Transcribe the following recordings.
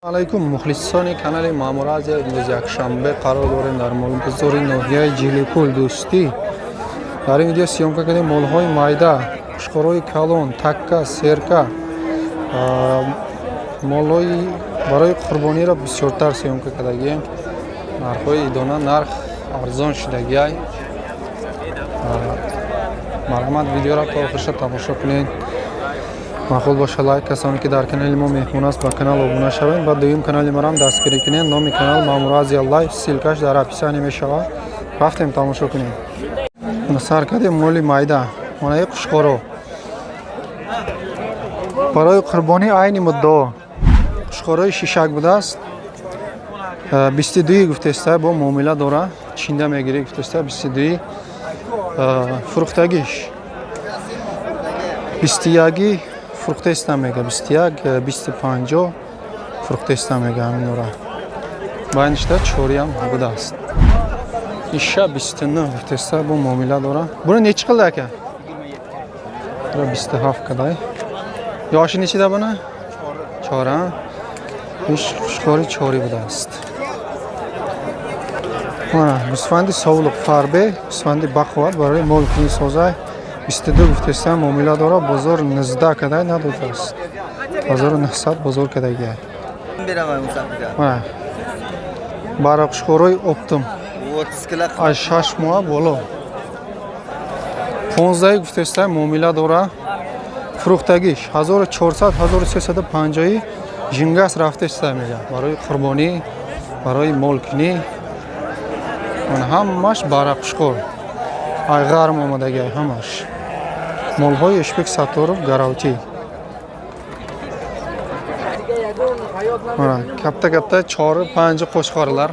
Алайкум, мухлисони канали Маъмур Азия. Имрӯз якшанбе, қарор дорем дар молбозори ноҳияи Ҷиликул, Дӯстӣ. Дар ин видео съёмка кардем молҳои майда, қушқорҳои калон, такка, серка, молҳои барои қурбониро бисёртар съёмка кардагием. Нархҳои идона нарх арзон шудагиай. Марҳамат, видеоро то охирша тамошо кунед. Маъқул боша, лайк. Касоне ки дар канали мо меҳмон аст, ба канал обуна шавед ва дуюм канали маро ҳам дастгирӣ кунед. Номи канал Маъмур Азия Лайф, ссылка ш дар описание мешавад. Рафтем, тамошо кунем. Сар кардем моли майда. Монаи қушқоро барои қурбонӣ, айни муддао қушқорои шишак будааст. 22-и гуфтеста, бо муомила дора, чинда мегирӣ гуфтеста. 22-и фурӯхтагиш, 21-и фурӯхтаистам мега, 21, 20-у 50 фурӯхтаистам мега. Ҳаминора байништа чориам будааст. Иша 29 гуфтеста, бо муомила дора. Буна нечи қилда, ака? 27 кадай. Ёши нечида буна? Чора. Иш қушқори чорӣ будааст. Мана гӯсфанди совлуқ, фарбе, гӯсфанди бақувват, барои молкунӣ созай. 22 гуфтестам, муомила дора. Бозор 19 кадай, надодааст. 1900 бозор кадагиай. Мана барақушхорои оптом аз 6 моҳа боло, 15 гуфтеста, муомила дора. Фурӯхтагиш 1400, 1350-и жингас рафтеста мега, барои қурбонӣ, барои молкунӣ. Ҳамаш барақушхор, ай ғарм омадагиай ҳамаш. Молҳои Ишбек Сатторов, Гаравтӣ. Mana katta katta chori panji qo'chqorlar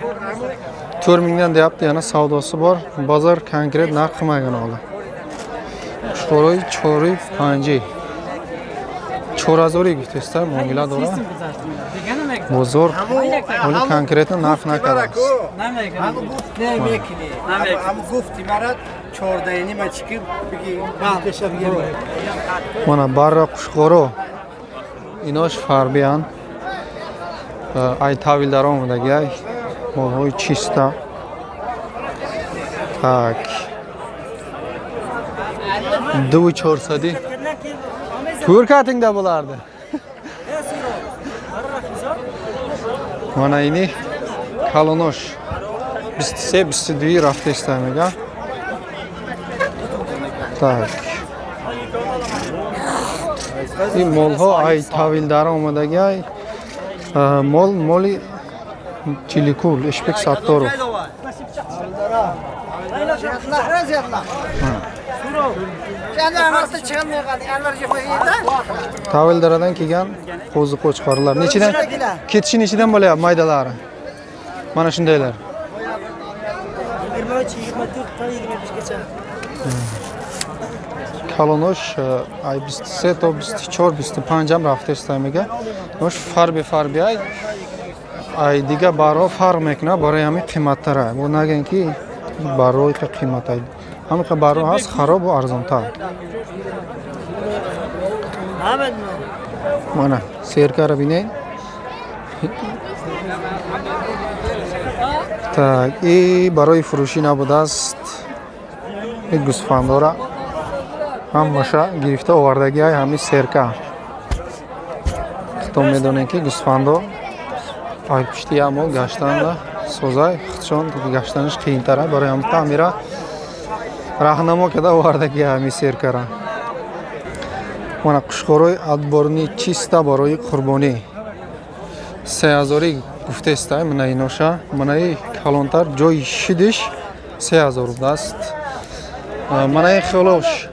4000 dan deyapti, yana savdosi bor. Bozor konkret narx qilmagan holi. Qo'chqoroi chori панҷи 4000-и гуфтеста, муомила дора. Бозор ҳоли конкретно нарх накардааст. Мана барра қушқоро, инош фарбиян, ай тавилдар омадагиай, молҳои чиста. Так, 2400-и to'rt katingda bo'lardi. Мана ини калонош 23, 22 рафтеста мега. Так, ин молҳо ай тавилдара омадагиай. Мол моли Чиликул, Ишбек Сатторов. Тавилдарадан kelgan qo'zi qo'chqorlar nechidan ketishi, nechidan bo'lyapti maydalari, mana shundaylar? 23, 24, 25 gacha. Калонош ай 23 то 24, 25 ҳам рафтеста мега. Нош фарби, фарби ай дига барҳо фарқ мекунад, барои ҳамин қиматтара. Бо нагӯем, ки барҳои қимат, ҳамин барҳо ҳаст харобу арзонтар. Мана серкаро бинед. Так, и барои фурӯшӣ набудааст. И гӯсфандора ҳамаша гирифта овардагиай ҳамин серка. Худтон медонем, ки гӯсфандо ай пушти як мол гаштанда созай, худшон гаштанаш қийинтара. Барои ҳамин ҳамира раҳнамо карда овардагиай ҳамин серкара. Мана қушқорои отборный, чиста, барои қурбонӣ, 3000-и гуфтеста. Мана иноша, манаи калонтар ҷои шидиш 3000 будааст. Манаи хелош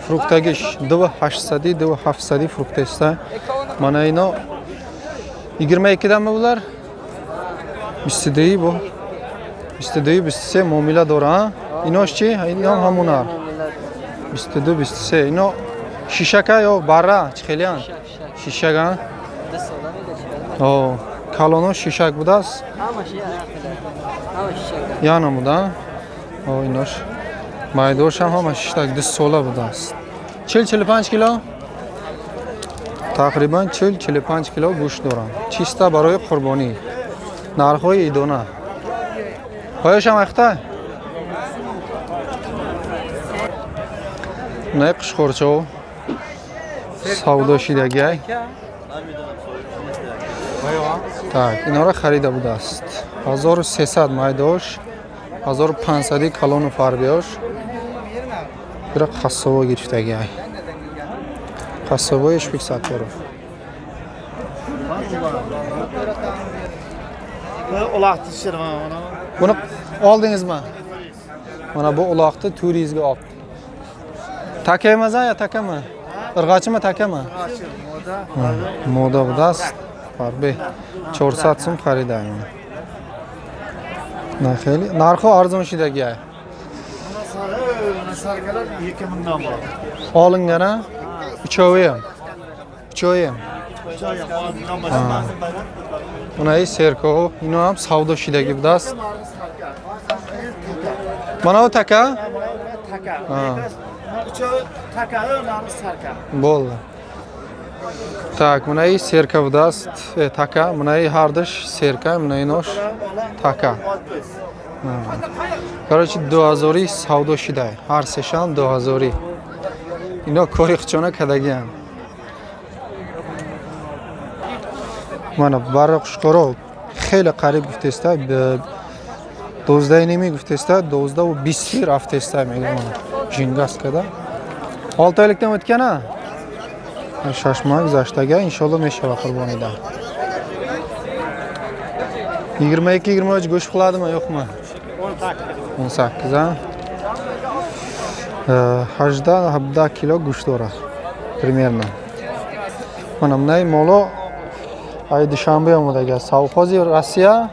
фурӯхтагиш 2800-и, 2700-и фурӯхтеста. Мана ино 22-дами булар? 22-и, бо 22, 23 муомила дора. Инош чи? Ино ҳамунар 22, 23. Ино шишака ё барра, чӣ хелиян? Шишага. Калоно шишак будааст, яна буда. Инош майдошам ҳама шишак, 2 сола будааст, 40, 45 кило. Тақрибан 40-45 кило гӯшт доранд. Чиста барои қурбонӣ. Нархҳои идона. Оёшам айхта? Не қушқорчо савдо шидагиай. Так, инора харида будааст. 1300 майдош, 1500 калону фарбиёш. Бира қассобо гирифтагиай. Қассобои Ишбек Сатторов. Buni oldingizmi? Mana bu uloqni 400 ga olibdi. Taka emas ya takami? Irg'achimi takami? Moda будааст. Фарбе 400 сум харидаем. На хеле нархи арзон шидагиай. Sarkalar 2000 dan bor. Olingan a? Uchovi ham. Uchovi ham. Унаи серко, ино ҳам савдо шидагӣ будааст. Mana bu taka? Taka. Uchovi taka, nari sarka. Bo'ldi. Так, мунаи серка будааст, така, мунаи ҳардуш серка, мунаи нош така. Короче, 2000 савдо шидай. Ҳар сешам 2000. Ино кори хучона кадагиам. Мана барра қушқоро хеле қариб гуфтеста, 12:30 гуфтеста, 12:20 рафтеста мегӯям. Жингаст када. 6 oylikdan o'tgan a? 6 moy guzashtага, inshaalloh mешава qurbonida. 22-23 go'sht qiladimi, yo'qmi? 18 a? 18-17 kilo go'sht дорад примерно. Mana bunday molo ay Dushanbe омадага. Совхози Россия,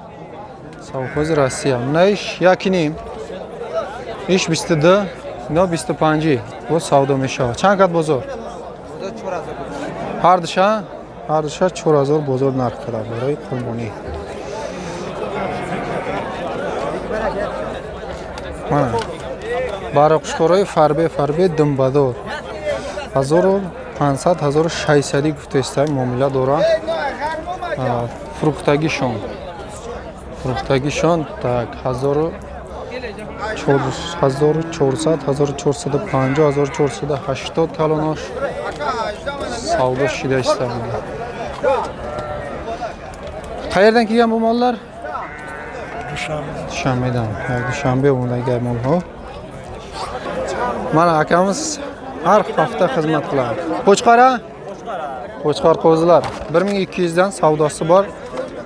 Совхози Россия. Bunday ish 1.5. Иш 22, ино 25. Бо савдо мешавад. Чанд кат бозор? Ҳар душа, ҳар душа 4000 бозор нарх када барои қурбонӣ. Мана барои қушқорои фарбе, фарбе думбадор 1500, 1600 гуфтеста муомила дора. Фурӯхтагишон, фурӯхтагишон так 1400, 1450, 1480 калонош савдо шида истода. Qayerdan kelgan bu mollar? Dushanbedan. Dushanbe o'rnidagi mollar. Mana akamiz har hafta xizmat qiladi. Qo'chqora? Qo'chqor qo'zilar 1200 dan savdosi bor.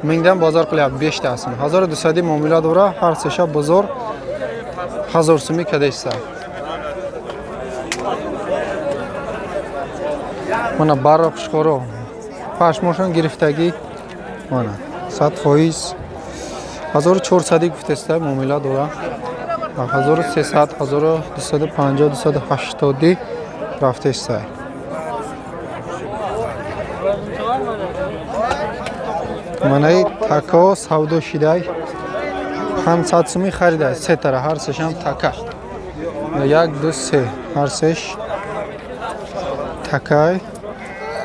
1000 dan bozor qilyapti 5 tasini. 1200 muomala dora, har sesha bozor 1000 so'mga kadaysa. Mana barra qushqoro pashmoshon giriftagi mana 100% 1400 гуфтеста муомила дора. 1300, 1250, 280 рафтеста. Манаи тако савдо шидай 500 сумӣ харидай се тара, ҳар сешам така. 1 2 3 ҳар сеш такай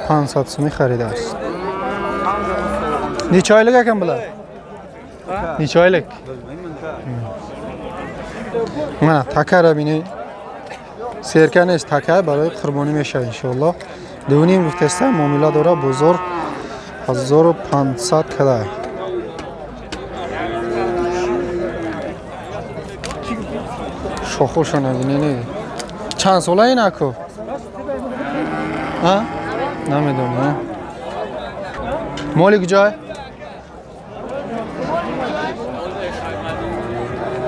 500 сумӣ харидааст. Necha oylik ekan bular? Necha oylik? Mana takara bini серка нест, така барои қурбонӣ мешавад иншоаллоҳ. 2.5 гуфтеста муомила дора бозор 1500 када. Шохошона бинед. Чанд сола ин аку? А? Намедонам. Моли куҷой?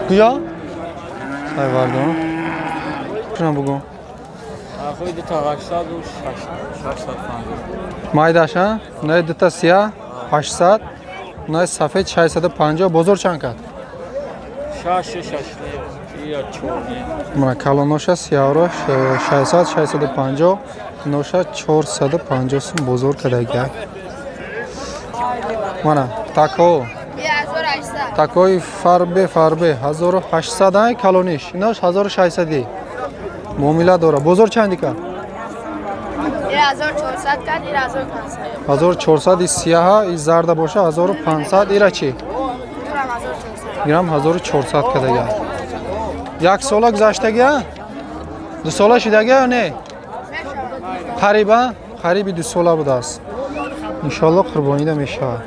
Куҷо? Сайвардон. Чунон бугу? Ахои дута 800 ва 650. Майдаш, а? Най дута сия 800, най сафед 650. Бозор чанд кард? 6 6 я 4. Мана калоноша сияро 600, 650, ноша 450 сум бозор кардагия. Мана тако. Такои фарбе, фарбе 1800 ай калониш. Инош 1600. Муомила дора. Бозор чанд дика? 1400 кард, ира 1500. 1400 и сияҳа, и зарда боша 1500. Ира чӣ? Турам 1400. Гирам 1400 кадага. Як сола гузаштагия, 2 сола шидагия ё не? Қариба, қариби 2 сола будааст. Иншоалло, қурбонида мешавад.